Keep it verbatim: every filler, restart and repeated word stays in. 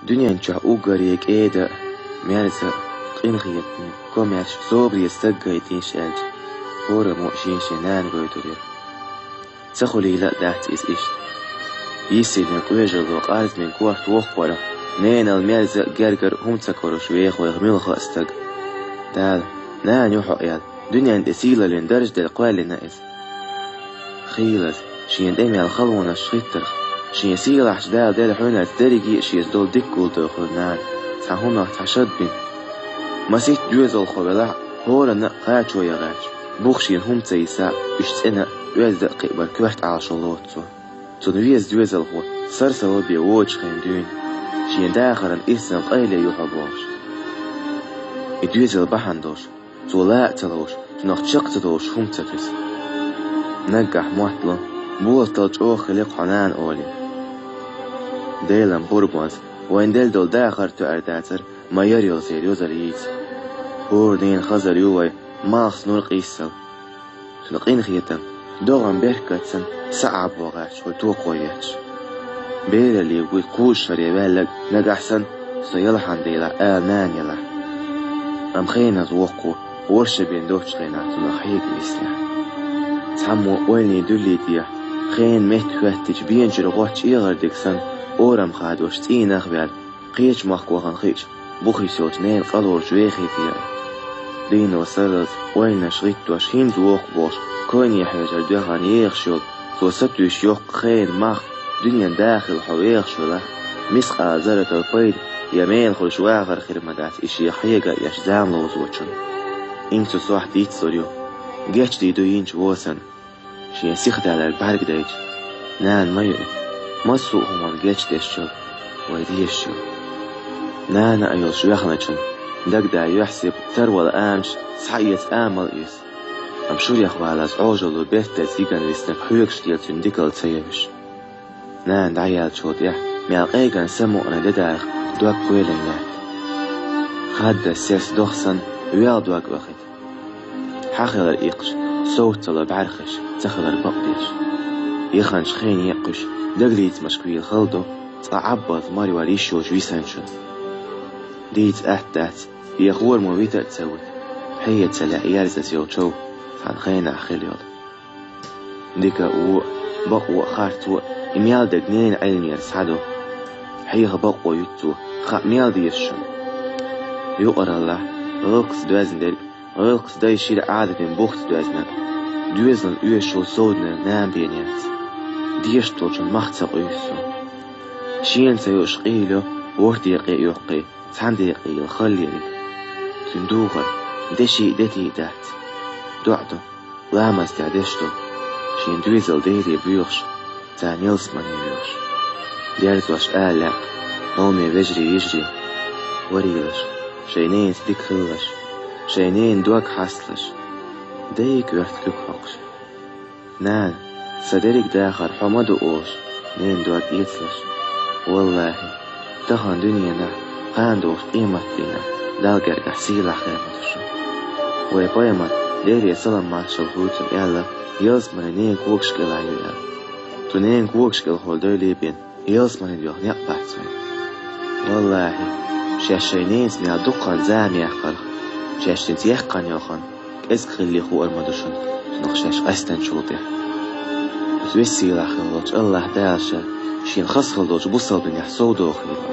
Дуьнен чохь уггаре кӀеда а, мерза а, къинхетаме, комаьрша, собаре стаг гайтийша аьлча, хӀораммо а шен-шен нана гойтур яра. Ца хуьлийла а дац иза иштта. Йисинан къоьжалло къарзамийн корта воккхаварах, ненал мерза а, гергара а хӀума ца карош веха вайх муьлхха а стаг. Дала, нана ю хьо аьлла, дуьнен тӀе сийлаллин дарж а делла кхоьллина иза. Хийлаза, шена тӀе мел халонаш хӀиттарх, шен сийлахьчу Дала делла хьуьнарца дерриге а шеца долу дика гулдо хуьлу нана, цхьа хӀуманах цхьа шад бина. Масийтта доьзалхо велахь а, хӀоранна а кхачо ян гӀерташ, бух шена хӀума ца йисахь а, уьш цӀена а, оьзда а кхиабар коьрта Ӏалашо лоцу цо. Цунна веза доьзалхо сарсало бен воцучу хенан дуьйна, шен дахаран ирсан къайле ю хьо бохуш. И доьзал бахьана долуш, цо ла а ца ловш, цунах чекх ца долуш хӀума ца туьсу. Наггахь моттало, болаталла чӀогӀа хили-кх хьо, нана, олий. Делан пурбанца, вайна делла долу дахар а тоьар дацара, ма яра йолу церан йозалла йийца. ХӀора дийнан хазар ю вай, малхас нур къийсала. Цуьнан къинхетам, догӀан беркат санна, схьа Ӏаббо гӀерташ вай токхо етташ. Бералле вуй кхузткъа шаре ваьлларг нагахь санна, со ялхьанделахь ала нана елахь. Амма хеназа воккхо, ворхӀ шо бен долчу хенахь цунах хьега виснехь. Цхьаммо ойланийн дуьллий тӀехь, хенан метта хӀоьттича беначуьра гӀоттачу эгӀардиг санна, орам хадош цӀийнах а ваьлла, кхечу махка вахана хиъча, бухийс йолчу ненан къа лоруш вехийта яра. Дийно сарралц ойланаш гӀиттош хӀинца воккху бохуш, койне хьежар доьхна ехаш йолу, цо сатуьйсуш йоккха хенан мах, дуьнен да хилла хьо вехаш велахь, мискъала зарратал пайда я мелхуьлуш вахар хир ма дац и шен хьега а еш зама ловзочунна. Инга цу сохьта йицлур ю, гечдийр ду йинчу вон санна. Шен сихдаларг бӀаьргадайча, нана ма ю и, массо а хӀуманна гечдеш йолу, вай дезаш йолу. Нана а йолуш вехначунна, дагда юьхьсиб тарвала амаш схьаэца амал а иза. Амма шурех валаза Ӏожалло бертаза йигана виснарг хьоьгуш дела цуьнан дикалла ца евзаш. Нана дӀаяьллачул тӀаьхьа мел къеган самукъане де дарах дог кхоьлина лаьтта. Хаддаза сес дох санна, воьлла дог вахийта. Хьан хилар иккхаш, совццалла бӀаьрхиш, ца хилар бакъдеш. Яханчу хене а кхуьш, дагалецамашка вийла хала ду, цкъа Ӏаббалц марвар йиш йолуш висанчунна. Дийца атта дац, я хӀораммо вита а ца вита, хьеха ца лаьа ерзаза йолчу, цхьана хенахь хила йолу. Дика а, вон а, бакъо а, харцо а, и мел дерг ненан Ӏилмера схьаду. Хьеха бакъо юьту цо, хаьа мел деза шуна. Юкъараллахь, гӀиллакхца доьзна дерг, гӀиллакхца дай шира Ӏадатийн бухца доьзнарг, доьзална оьшуш йолу совдинарг нана бен яц. Дешна долчун мах ца къуьйсу цо. Шена ца йолуш къийла йо, ворхӀ декъе а йоккхий, цхьана декъе йолу хала ерг. Цуьнан духар деши а, дети а дац. ДоӀа ду, ламаз тӀехь деш ду, шен доьзал Деле боьхуш, царна ялсамане йоьхуш. Дерзош ала лаьа, хьоме вежарий, йижарий, варийлаш, шайн ненаца дика хилалаш, шайн ненан дог хьасталаш, дайга коьрта куьг хьокхуш. Нана, сан дерриг дахар хьо ма ду олуш, ненан дог эцалаш. Валлахьи, тахана дуьненахь, кхана долчу къематдийнахь Далла гергахь сийлахь хир ма ду шуна. Вайн пайхамар, Деле салам-маршалла хуьлда цунна, аьлла, ялсамане ненан когаш кӀелахь ю аьлла. Цу ненан когаш кӀелхула дойла бен, ялсамане доьлху некъ бац вайн. Валлахьи, шаьш шайн ненаца мел дукха хан зама яьккхарх, шаьш цуьнца яьккхина йолу хан кӀезиг хилли хуур ма ду шуна, цунах шаьш къаьстинчул тӀаьхьа. Оцу веза-сийлахь хилла волчу АллахӀ Дала ша шена хаза хилла долчу бусалба динехь совдохийла.